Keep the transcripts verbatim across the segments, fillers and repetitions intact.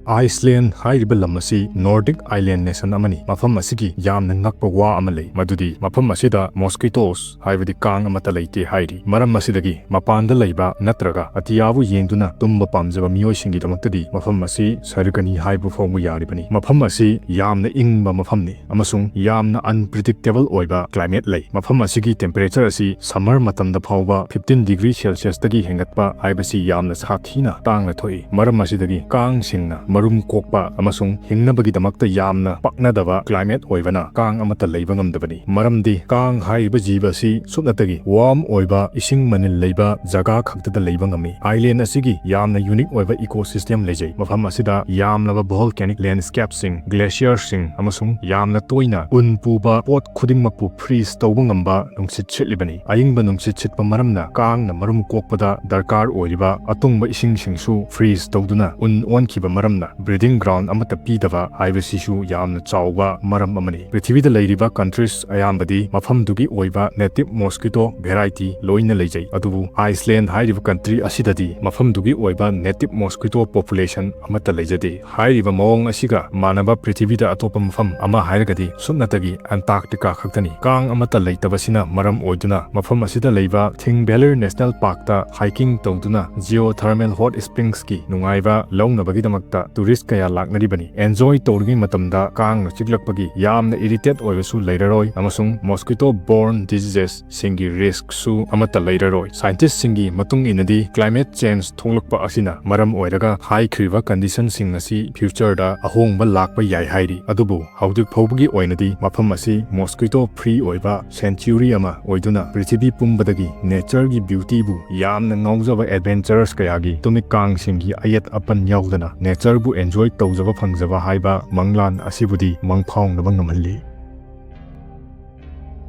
Iceland ꯍꯥꯏꯔꯤꯕ ꯂꯝ ꯑꯁꯤ Nordic island nation ꯑꯃꯅꯤ꯫ ꯃꯐꯝ ꯑꯁꯤꯒꯤ ꯌꯥꯝꯅ ꯉꯛꯄ ꯋꯥ ꯑꯃ ꯂꯩ, ꯃꯗꯨꯗꯤ ꯃꯐꯝ ꯑꯁꯤꯗ mosquitoes, ꯍꯥꯏꯕꯗꯤ ꯀꯥꯡ ꯑꯃꯠꯇ ꯂꯩꯇꯦ ꯍꯥꯏꯔꯤ꯫ ꯃꯔꯝ ꯑꯁꯤꯗꯒꯤ ꯃꯄꯥꯟꯗ ꯂꯩꯕ ꯅꯠꯇ꯭ꯔꯒ ꯑꯇꯤꯌꯥꯕꯨ ꯌꯦꯡꯗꯨꯅ ꯇꯨꯝꯕ ꯄꯥꯝꯖꯕ ꯃꯤꯑꯣꯏꯁꯤꯡꯒꯤꯗꯃꯛꯇꯗꯤ ꯃꯐꯝ ꯑꯁꯤ ꯁꯔꯒꯅꯤ ꯍꯥꯏꯕ ꯐꯥꯎꯕ ꯌꯥꯔꯤꯕꯅꯤ꯫ ꯃꯐꯝ ꯑꯁꯤ ꯌꯥꯝꯅ ꯏꯪꯕ ꯃꯐꯝꯅꯤ ꯑꯃꯁꯨꯡ ꯌꯥꯝꯅ unpredictable ꯑꯣꯏꯕ climate ꯂꯩ꯫ ꯃꯐꯝ ꯑꯁꯤꯒꯤ temperature ꯑꯁꯤ summer ꯃꯇꯝꯗ ꯐꯥꯎꯕ fifteen degree Celsius ꯇꯒꯤ ꯍꯦꯟꯒꯠꯄ ꯍꯥꯏꯕꯁꯤ ꯌꯥꯝꯅ ꯁꯥꯊꯤꯅ ꯇꯥꯡꯅ ꯊꯣꯛꯏ꯫ ꯃꯔꯝ ꯑꯁꯤꯗꯒꯤ ꯀꯥꯡꯁꯤꯡꯅ ꯃꯔꯨꯝ ꯀꯣꯛꯄ ꯑꯃꯁꯨꯡ ꯍꯤꯡꯅꯕꯒꯤꯗꯃꯛꯇ ꯌꯥꯝꯅ ꯄꯛꯅꯗꯕ climate ꯑꯣꯏꯕꯅ ꯀꯥꯡ ꯑꯃꯠꯇ ꯂꯩꯕ ꯉꯝꯗꯕꯅꯤ꯫ ꯃꯔꯝꯗꯤ ꯀꯥꯡ ꯍꯥꯏꯔꯤꯕ ꯖꯤꯕ ꯑꯁꯤ ꯁꯨꯞꯅꯇꯒꯤ warm ꯑꯣꯏꯕ ꯏꯁꯤꯡ ꯃꯅꯤꯜ ꯂꯩꯕ ꯖꯒꯥ ꯈꯛꯇꯗ ꯂꯩꯕ ꯉꯝꯃꯤ꯫ Island ꯑꯁꯤꯒꯤ ꯌꯥꯝꯅ unique ꯑꯣꯏꯕ ecosystem ꯂꯩꯖꯩ꯫ ꯃꯐꯝ ꯑꯁꯤꯗ ꯌꯥꯝꯂꯕ volcanic landscape ꯁꯤꯡ, glacier ꯁꯤꯡ ꯑꯃꯁꯨꯡ ꯌꯥꯝꯅ ꯇꯣꯏꯅ ꯎꯟ ꯄꯨꯕ ꯄꯣꯠ ꯈꯨꯗꯤꯡꯃꯛꯄꯨ freeze ꯇꯧꯕ ꯉꯝꯕ ꯅꯨꯡꯁꯤꯠ ꯁꯤꯠꯂꯤꯕꯅꯤ꯫ ꯑꯏꯪꯕ ꯅꯨꯡꯁꯤꯠ ꯁꯤꯠꯄ ꯃꯔꯝꯅ ꯀꯥꯡꯅ ꯃꯔꯨꯝ ꯀꯣꯛꯄꯗ ꯗꯔꯀꯥꯔ ꯑꯣꯏꯔꯤꯕ ꯑꯇꯣꯡꯕ ꯏꯁꯤꯡꯁꯤꯡꯁꯨ freeze ꯇꯧꯗꯨꯅ ꯎꯟ ꯑꯣꯟꯈꯤꯕ ꯃꯔꯝꯅ breeding ground ꯑꯃꯠꯇ ꯄꯤꯗꯕ ꯍꯥꯏꯕꯁꯤꯁꯨ ꯌꯥꯝꯅ ꯆꯥꯎꯕ ꯃꯔꯝ ꯑꯃꯅꯤ꯫ ꯄ꯭ꯔꯤꯊꯤꯕꯤꯗ ꯂꯩꯔꯤꯕ countries ꯑꯌꯥꯝꯕꯗꯤ ꯃꯐꯝꯗꯨꯒꯤ ꯑꯣꯏꯕ native mosquito variety ꯂꯣꯏꯅ ꯂꯩꯖꯩ, ꯑꯗꯨꯕꯨ Iceland ꯍꯥꯏꯔꯤꯕ country ꯑꯁꯤꯗꯗꯤ ꯃꯐꯝꯗꯨꯒꯤ ꯑꯣꯏꯕ native mosquito population ꯑꯃꯠꯇ ꯂꯩꯖꯗꯦ꯫ ꯍꯥꯏꯔꯤꯕ ꯃꯑꯣꯡ ꯑꯁꯤꯒ ꯃꯥꯟꯅꯕ ꯄ꯭ꯔꯤꯊꯤꯕꯤꯗ ꯑꯇꯣꯞꯄ ꯃꯐꯝ ꯑꯃ ꯍꯥꯏꯔꯒꯗꯤ ꯁꯨꯞꯅꯇꯒꯤ Antarctica ꯈꯛꯇꯅꯤ꯫ ꯀꯥꯡ ꯑꯃꯠꯇ ꯂꯩꯇꯕꯁꯤꯅ ꯃꯔꯝ ꯑꯣꯏꯗꯨꯅ ꯃꯐꯝ ꯑꯁꯤꯗ ꯂꯩꯕ Thingvellir National Park ꯇ hiking ꯇꯧꯗꯨꯅ geothermal hot springs ꯀꯤ ꯅꯨꯡꯉꯥꯏꯕ ꯂꯧꯅꯕꯒꯤꯗꯃꯛꯇ tourist ꯀꯌꯥ ꯂꯥꯛꯅꯔꯤꯕꯅꯤ꯫ Enjoy ꯇꯧꯔꯤꯉꯩ ꯃꯇꯝꯗ ꯀꯥꯡꯅ ꯆꯤꯛꯂꯛꯄꯒꯤ ꯌꯥꯝꯅ irritate ꯑꯣꯏꯕꯁꯨ ꯂꯩꯔꯔꯣꯏ ꯑꯃꯁꯨꯡ mosquito borne diseases ꯁꯤꯡꯒꯤ risk ꯁꯨ ꯑꯃꯠꯇ ꯂꯩꯔꯔꯣꯏ꯫ Scientist ꯁꯤꯡꯒꯤ ꯃꯇꯨꯡ ꯏꯟꯅꯗꯤ climate change ꯊꯣꯛꯂꯛꯄ ꯑꯁꯤꯅ ꯃꯔꯝ ꯑꯣꯏꯔꯒ ꯍꯥꯏꯈ꯭ꯔꯤꯕ condition ꯁꯤꯡ ꯑꯁꯤ future ꯗ ꯑꯍꯣꯡꯕ ꯂꯥꯛꯄ ꯌꯥꯏ ꯍꯥꯏꯔꯤ꯫ ꯑꯗꯨꯕꯨ ꯍꯧꯖꯤꯛ ꯐꯥꯎꯕꯒꯤ ꯑꯣꯏꯅꯗꯤ ꯃꯐꯝ ꯑꯁꯤ mosquito free ꯑꯣꯏꯕ sanctuary ꯑꯃ ꯑꯣꯏꯗꯨꯅ ꯄ꯭ꯔꯤꯊꯤꯕꯤ ꯄꯨꯝꯕꯗꯒꯤ nature ꯒꯤ beauty ꯕꯨ ꯌꯥꯝꯅ ꯉꯥꯎꯖꯕ adventurers ꯀꯌꯥꯒꯤ ꯇꯨꯃꯤꯠ ꯀꯥꯡꯁꯤꯡꯒꯤ ꯑꯌꯦꯠ ꯑꯄꯟ ꯌꯥꯎꯗꯅ nature ꯕꯨ enjoy ꯇꯧꯖꯕ ꯐꯪꯖꯕ ꯍꯥꯏꯕ ꯃꯪꯂꯥꯟ ꯑꯁꯤꯕꯨꯗꯤ ꯃꯪꯐꯥꯎꯅꯕ ꯉꯝꯍꯜꯂꯤ꯫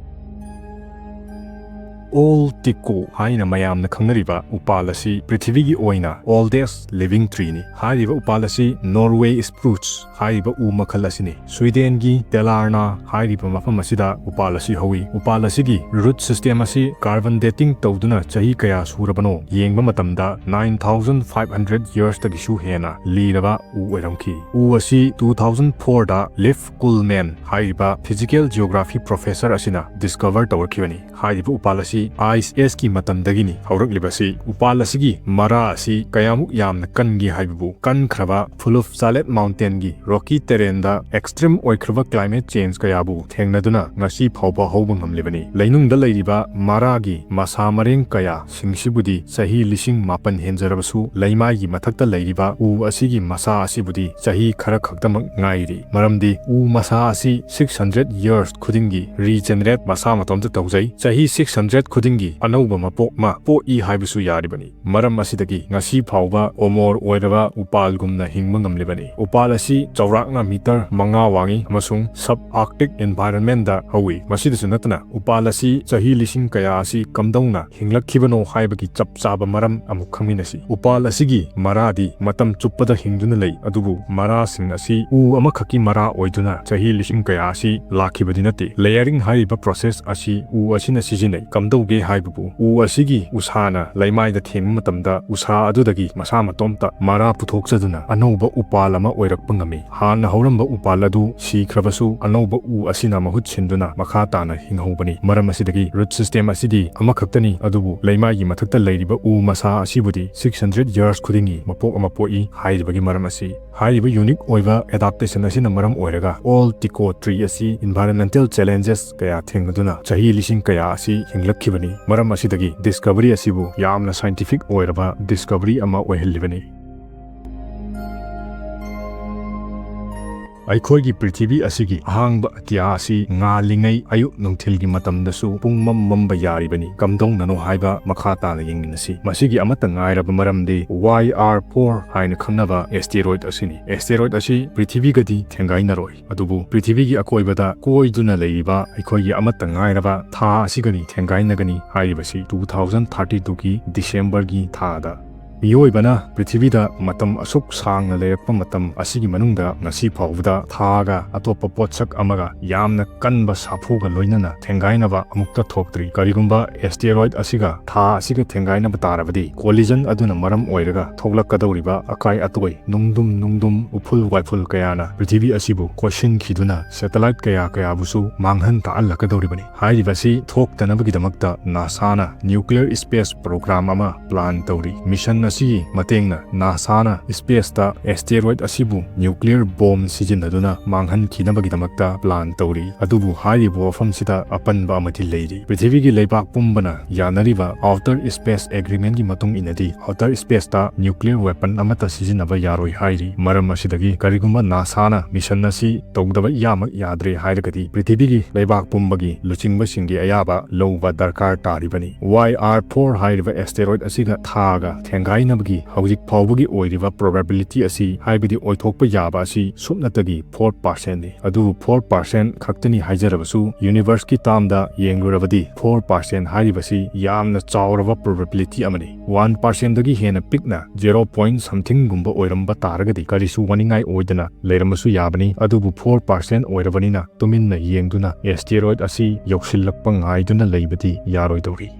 Old Tico ꯍꯥꯏꯅ ꯃꯌꯥꯝꯅ ꯈꯪꯅꯔꯤꯕ ꯎꯄꯥꯜ ꯑꯁꯤ ꯄ꯭ꯔꯤꯊꯤꯕꯤꯒꯤ ꯑꯣꯏꯅ oldest living tree ꯅꯤ꯫ ꯍꯥꯏꯔꯤꯕ ꯎꯄꯥꯜ ꯑꯁꯤ Norway spruce ꯍꯥꯏꯔꯤꯕ ꯎ ꯃꯈꯜ ꯑꯁꯤꯅꯤ꯫ ꯁ꯭ꯋꯤꯗꯦꯟꯒꯤ Dalarna ꯍꯥꯏꯔꯤꯕ ꯃꯐꯝ ꯑꯁꯤꯗ ꯎꯄꯥꯜ ꯑꯁꯤ ꯍꯧꯏ꯫ ꯎꯄꯥꯜ ꯑꯁꯤꯒꯤ root system ꯑꯁꯤ carbon dating ꯇꯧꯗꯨꯅ ꯆꯍꯤ ꯀꯌꯥ ꯁꯨꯔꯕꯅꯣ ꯌꯦꯡꯕ ꯃꯇꯝꯗ nine thousand five hundred years ꯇꯒꯤꯁꯨ ꯍꯦꯟꯅ ꯂꯤꯔꯕ ꯎ ꯑꯣꯏꯔꯝꯈꯤ꯫ ꯎ ꯑꯁꯤ two thousand four ꯗ Leif Kuhlmann ꯍꯥꯏꯔꯤꯕ physical geography professor ꯑꯁꯤꯅ discover ꯇꯧꯔꯛꯈꯤꯕꯅꯤ꯫ ꯍꯥꯏꯔꯤꯕ ꯎꯄꯥꯜ ꯑꯁꯤ Ice Age ꯀꯤ ꯃꯇꯝꯗꯒꯤꯅꯤ ꯍꯧꯔꯛꯂꯤꯕꯁꯤ꯫ ꯎꯄꯥꯜ ꯑꯁꯤꯒꯤ ꯃꯔꯥ ꯑꯁꯤ ꯀꯌꯥꯃꯨꯛ ꯌꯥꯝꯅ ꯀꯟꯒꯦ ꯍꯥꯏꯕꯕꯨ, ꯀꯟꯈ꯭ꯔꯕ Fulufsallet Mountain ꯒꯤ rocky terrain ꯗ extreme ꯑꯣꯏꯈ꯭ꯔꯕ climate change ꯀꯌꯥꯕꯨ ꯊꯦꯡꯅꯗꯨꯅ ꯉꯁꯤ ꯐꯥꯎꯕ ꯍꯧꯕ ꯉꯝꯂꯤꯕꯅꯤ꯫ ꯂꯩꯅꯨꯡꯗ ꯂꯩꯔꯤꯕ ꯃꯔꯥꯒꯤ ꯃꯁꯥ ꯃꯔꯦꯡ ꯀꯌꯥ ꯁꯤꯡꯁꯤꯕꯨꯗꯤ ꯆꯍꯤ ꯂꯤꯁꯤꯡ ꯃꯥꯄꯟ ꯍꯦꯟꯖꯔꯕꯁꯨ, ꯂꯩꯃꯥꯏꯒꯤ ꯃꯊꯛꯇ ꯂꯩꯔꯤꯕ ꯎ ꯑꯁꯤꯒꯤ ꯃꯁꯥ ꯑꯁꯤꯕꯨꯗꯤ ꯆꯍꯤ ꯈꯔ ꯈꯛꯇꯃꯛ ꯉꯥꯏꯔꯤ꯫ ꯃꯔꯝꯗꯤ ꯎ ꯃꯁꯥ ꯑꯁꯤ six hundred years ꯈꯨꯗꯤꯡꯒꯤ regenerate ꯃꯁꯥ ꯃꯇꯣꯝꯇ ꯇꯧꯖꯩ꯫ ꯆꯍꯤ six hundred ꯈꯨꯗꯤꯡꯒꯤ ꯑꯅꯧꯕ ꯃꯄꯣꯛ ꯑꯃ ꯄꯣꯛꯏ ꯍꯥꯏꯕꯁꯨ ꯌꯥꯔꯤꯕꯅꯤ꯫ ꯃꯔꯝ ꯑꯁꯤꯗꯒꯤ ꯉꯁꯤ ꯐꯥꯎꯕ ꯑꯃꯣꯔ ꯑꯣꯏꯔꯕ ꯎꯄꯥꯜꯒꯨꯝꯅ ꯍꯤꯡꯕ ꯉꯝꯂꯤꯕꯅꯤ꯫ ꯎꯄꯥꯜ ꯑꯁꯤ ꯆꯥꯎꯔꯥꯛꯅ meter ꯃꯉꯥ ꯋꯥꯡꯏ ꯑꯃꯁꯨꯡ sub-Arctic environment ꯗ ꯍꯧꯏ꯫ ꯃꯁꯤꯗꯁꯨ ꯅꯠꯇꯅ, ꯎꯄꯥꯜ ꯑꯁꯤ ꯆꯍꯤ ꯂꯤꯁꯤꯡ ꯀꯌꯥ ꯑꯁꯤ ꯀꯝꯗꯧꯅ ꯍꯤꯡꯂꯛꯈꯤꯕꯅꯣ ꯍꯥꯏꯕꯒꯤ ꯆꯞ ꯆꯥꯕ ꯃꯔꯝ ꯑꯃꯨꯛ ꯈꯪꯃꯤꯟꯅꯁꯤ꯫ ꯎꯄꯥꯜ ꯑꯁꯤꯒꯤ ꯃꯔꯥꯗꯤ ꯃꯇꯝ ꯆꯨꯞꯄꯗ ꯍꯤꯡꯗꯨꯅ ꯂꯩ, ꯑꯗꯨꯕꯨ ꯃꯔꯥꯁꯤꯡ ꯑꯁꯤ ꯎ ꯑꯃꯈꯛꯀꯤ ꯃꯔꯥ ꯑꯣꯏꯗꯨꯅ ꯆꯍꯤ ꯂꯤꯁꯤꯡ ꯀꯌꯥ ꯑꯁꯤ ꯂꯥꯛꯈꯤꯕꯗꯤ ꯅꯠꯇꯦ꯫ Layering ꯍꯥꯏꯔꯤꯕ process ꯑꯁꯤ ꯎ ꯑꯁꯤꯅ ꯁꯤꯖꯤꯟꯅꯩ꯫ ꯀꯝꯗꯧꯒꯦ ꯍꯥꯏꯕꯕꯨ, ꯎ ꯑꯁꯤꯒꯤ ꯎꯁꯥꯅ ꯂꯩꯃꯥꯏꯗ ꯊꯦꯡꯕ ꯃꯇꯝꯗ, ꯎꯁꯥ ꯑꯗꯨꯗꯒꯤ ꯃꯁꯥ ꯃꯇꯣꯝꯇ ꯃꯔꯥ ꯄꯨꯊꯣꯛꯆꯗꯨꯅ ꯑꯅꯧꯕ ꯎꯄꯥꯜ ꯑꯃ ꯑꯣꯏꯔꯛꯄ ꯉꯝꯃꯤ꯫ ꯍꯥꯟꯅ ꯍꯧꯔꯝꯕ ꯎꯄꯥꯜ ꯑꯗꯨ ꯁꯤꯈ꯭ꯔꯕꯁꯨ, ꯑꯅꯧꯕ ꯎ ꯑꯁꯤꯅ ꯃꯍꯨꯠ ꯁꯤꯟꯗꯨꯅ ꯃꯈꯥ ꯇꯥꯅ ꯍꯤꯡꯍꯧꯕꯅꯤ꯫ ꯃꯔꯝ ꯑꯁꯤꯗꯒꯤ root system ꯑꯁꯤꯗꯤ ꯑꯃꯈꯛꯇꯅꯤ, ꯑꯗꯨꯕꯨ ꯂꯩꯃꯥꯏꯒꯤ ꯃꯊꯛꯇ ꯂꯩꯔꯤꯕ ꯎ ꯃꯁꯥ ꯑꯁꯤꯕꯨꯗꯤ six hundred years ꯈꯨꯗꯤꯡꯒꯤ ꯃꯄꯣꯛ ꯑꯃ ꯄꯣꯛꯏ ꯍꯥꯏꯔꯤꯕꯒꯤ ꯃꯔꯝ ꯑꯁꯤ꯫ ꯍꯥꯏꯔꯤꯕ unique ꯑꯣꯏꯕ adaptation ꯑꯁꯤꯅ ꯃꯔꯝ ꯑꯣꯏꯔꯒ, Old Tico Tree ꯑꯁꯤ environmental challenges ꯀꯌꯥ ꯊꯦꯡꯅꯗꯨꯅ ꯆꯍꯤ ꯂꯤꯁꯤꯡ ꯀꯌꯥ ꯑꯁꯤ ꯍꯤꯡꯂꯛꯈꯤꯕꯅꯤ꯫ ꯃꯔꯝ ꯑꯁꯤꯗꯒꯤ discovery ꯑꯁꯤꯕꯨ ꯌꯥꯝꯅ scientific ꯑꯣꯏꯔꯕ discovery ꯑꯃ ꯑꯣꯏꯍꯜꯂꯤꯕꯅꯤ꯫ ꯑꯩꯈꯣꯏꯒꯤ ꯄ꯭ꯔꯤꯊꯤꯕꯤ ꯑꯁꯤꯒꯤ ꯑꯍꯥꯡꯕ ꯑꯇꯤꯌꯥ ꯑꯁꯤ ꯉꯥꯜꯂꯤꯉꯩ ꯑꯌꯨꯛ ꯅꯨꯡꯊꯤꯜꯒꯤ ꯃꯇꯝꯗꯁꯨ ꯄꯨꯡꯃꯝ ꯃꯝꯕ ꯌꯥꯔꯤꯕꯅꯤ꯫ ꯀꯝꯗꯧꯅꯅꯣ ꯍꯥꯏꯕ ꯃꯈꯥ ꯇꯥꯅ ꯌꯦꯡꯃꯤꯟꯅꯁꯤ꯫ ꯃꯁꯤꯒꯤ ꯑꯃꯠꯇ ꯉꯥꯏꯔꯕ ꯃꯔꯝꯗꯤ ꯋꯥꯏ ꯑꯥꯔ ꯐꯣꯔ ꯍꯥꯏꯅ ꯈꯪꯅꯕ asteroid ꯑꯁꯤꯅꯤ꯫ Asteroid ꯑꯁꯤ ꯄ꯭ꯔꯤꯊꯤꯕꯤꯒꯗꯤ ꯊꯦꯡꯒꯥꯏꯅꯔꯣꯏ, ꯑꯗꯨꯕꯨ ꯄ꯭ꯔꯤꯊꯤꯕꯤꯒꯤ ꯑꯀꯣꯏꯕꯗ ꯀꯣꯏꯗꯨꯅ ꯂꯩꯔꯤꯕ ꯑꯩꯈꯣꯏꯒꯤ ꯑꯃꯠꯇ ꯉꯥꯏꯔꯕ ꯊꯥ ꯑꯁꯤꯒꯅꯤ ꯊꯦꯡꯒꯥꯏꯅꯒꯅꯤ ꯍꯥꯏꯔꯤꯕꯁꯤ two thousand thirty twoꯒꯤ Decemberꯒꯤ ꯊꯥꯗ꯫ ꯃꯤꯑꯣꯏꯕꯅ ꯄ꯭ꯔꯤꯊꯤꯕꯤꯗ ꯃꯇꯝ ꯑꯁꯨꯛ ꯁꯥꯡꯅ ꯂꯩꯔꯛꯄ ꯃꯇꯝ ꯑꯁꯤꯒꯤ ꯃꯅꯨꯡꯗ ꯉꯁꯤ ꯐꯥꯎꯕꯗ ꯊꯥꯒ ꯑꯇꯣꯞꯄ ꯄꯣꯠꯁꯛ ꯑꯃꯒ ꯌꯥꯝꯅ ꯀꯟꯕ ꯁꯥꯐꯨꯒ ꯂꯣꯏꯅꯅ ꯊꯦꯡꯒꯥꯏꯅꯕ ꯑꯃꯨꯛꯇ ꯊꯣꯛꯇ꯭ꯔꯤ꯫ ꯀꯔꯤꯒꯨꯝꯕ asteroid ꯑꯁꯤꯒ ꯊꯥ ꯑꯁꯤꯒ ꯊꯦꯡꯒꯥꯏꯅꯕ ꯇꯥꯔꯕꯗꯤ, collision ꯑꯗꯨꯅ ꯃꯔꯝ ꯑꯣꯏꯔꯒ ꯊꯣꯛꯂꯛꯀꯗꯧꯔꯤꯕ ꯑꯀꯥꯏ ꯑꯇꯣꯏ, ꯅꯨꯡꯗꯨꯝ ꯅꯨꯡꯗꯨꯝ, ꯎꯐꯨꯜ ꯋꯥꯏꯐꯨꯜ ꯀꯌꯥꯅ ꯄ꯭ꯔꯤꯊꯤꯕꯤ ꯑꯁꯤꯕꯨ ꯀꯣꯏꯁꯤꯟꯈꯤꯗꯨꯅ satellite ꯀꯌꯥ ꯀꯌꯥꯕꯨꯁꯨ ꯃꯥꯡꯍꯟ ꯇꯥꯛꯍꯜꯂꯛꯀꯗꯧꯔꯤꯕꯅꯤ꯫ ꯍꯥꯏꯔꯤꯕꯁꯤ ꯊꯣꯛꯇꯅꯕꯒꯤꯗꯃꯛꯇ NASAꯅ nuclear space program ꯑꯃ plan ꯇꯧꯔꯤ꯫ Mission ꯑꯁꯤꯒꯤ ꯃꯇꯦꯡꯅ NASAꯅ spaceꯇ asteroid ꯑꯁꯤꯕꯨ nuclear bomb ꯁꯤꯖꯤꯟꯅꯗꯨꯅ ꯃꯥꯡꯍꯟꯈꯤꯅꯕꯒꯤꯗꯃꯛꯇ plan ꯇꯧꯔꯤ꯫ ꯑꯗꯨꯕꯨ ꯍꯥꯏꯔꯤꯕ ꯋꯥꯐꯝꯁꯤꯗ ꯑꯄꯟꯕ ꯑꯃꯗꯤ ꯂꯩꯔꯤ꯫ ꯄ꯭ꯔꯤꯊꯤꯕꯤꯒꯤ ꯂꯩꯕꯥꯛ ꯄꯨꯝꯕꯅ ꯌꯥꯅꯔꯤꯕ Outer Space Agreementꯀꯤ ꯃꯇꯨꯡ ꯏꯟꯅꯗꯤ, outer spaceꯇ nuclear weapon ꯑꯃꯠꯇ ꯁꯤꯖꯤꯟꯅꯕ ꯌꯥꯔꯣꯏ ꯍꯥꯏꯔꯤ꯫ ꯃꯔꯝ ꯑꯁꯤꯗꯒꯤ ꯀꯔꯤꯒꯨꯝꯕ NASAꯅ mission ꯑꯁꯤ ꯇꯧꯗꯕ ꯏꯌꯥꯃꯛ ꯌꯥꯗ꯭ꯔꯦ ꯍꯥꯏꯔꯒꯗꯤ, ꯄ꯭ꯔꯤꯊꯤꯕꯤꯒꯤ ꯂꯩꯕꯥꯛ ꯄꯨꯝꯕꯒꯤ ꯂꯨꯆꯤꯡꯕꯁꯤꯡꯒꯤ ꯑꯌꯥꯕ ꯂꯧꯕ ꯗꯔꯀꯥꯔ ꯇꯥꯔꯤꯕꯅꯤ꯫ ꯋꯥꯏ ꯑꯥꯔ ꯐꯣꯔ ꯍꯥꯏꯔꯤꯕ asteroid ꯑꯁꯤꯒ ꯊꯥꯒ ꯊꯦꯡꯒꯥꯏꯅꯕꯒꯤ ꯍꯧꯖꯤꯛ ꯐꯥꯎꯕꯒꯤ ꯑꯣꯏꯔꯤꯕ probability ꯑꯁꯤ, ꯍꯥꯏꯕꯗꯤ ꯑꯣꯏꯊꯣꯛꯄ ꯌꯥꯕ ꯑꯁꯤ, ꯁꯨꯞꯅꯇꯒꯤ four percentꯅꯤ꯫ ꯑꯗꯨꯕꯨ four percent ꯈꯛꯇꯅꯤ ꯍꯥꯏꯖꯔꯕꯁꯨ, universeꯀꯤ termꯗ ꯌꯦꯡꯂꯨꯔꯕꯗꯤ four percent ꯍꯥꯏꯔꯤꯕꯁꯤ ꯌꯥꯝꯅ ꯆꯥꯎꯔꯕ probability ꯑꯃꯅꯤ꯫ One percentꯗꯒꯤ ꯍꯦꯟꯅ ꯄꯤꯛꯅ zero point somethingꯒꯨꯝꯕ ꯑꯣꯏꯔꯝꯕ ꯇꯥꯔꯒꯗꯤ ꯀꯔꯤꯁꯨ ꯋꯥꯅꯤꯡꯉꯥꯏ ꯑꯣꯏꯗꯅ ꯂꯩꯔꯝꯕꯁꯨ ꯌꯥꯕꯅꯤ꯫ ꯑꯗꯨꯕꯨ four percent ꯑꯣꯏꯔꯕꯅꯤꯅ ꯇꯨꯃꯤꯟꯅ ꯌꯦꯡꯗꯨꯅ asteroid ꯑꯁꯤ ꯌꯧꯁꯤꯜꯂꯛꯄ ꯉꯥꯏꯗꯨꯅ ꯂꯩꯕꯗꯤ ꯌꯥꯔꯣꯏꯗꯧꯔꯤ꯫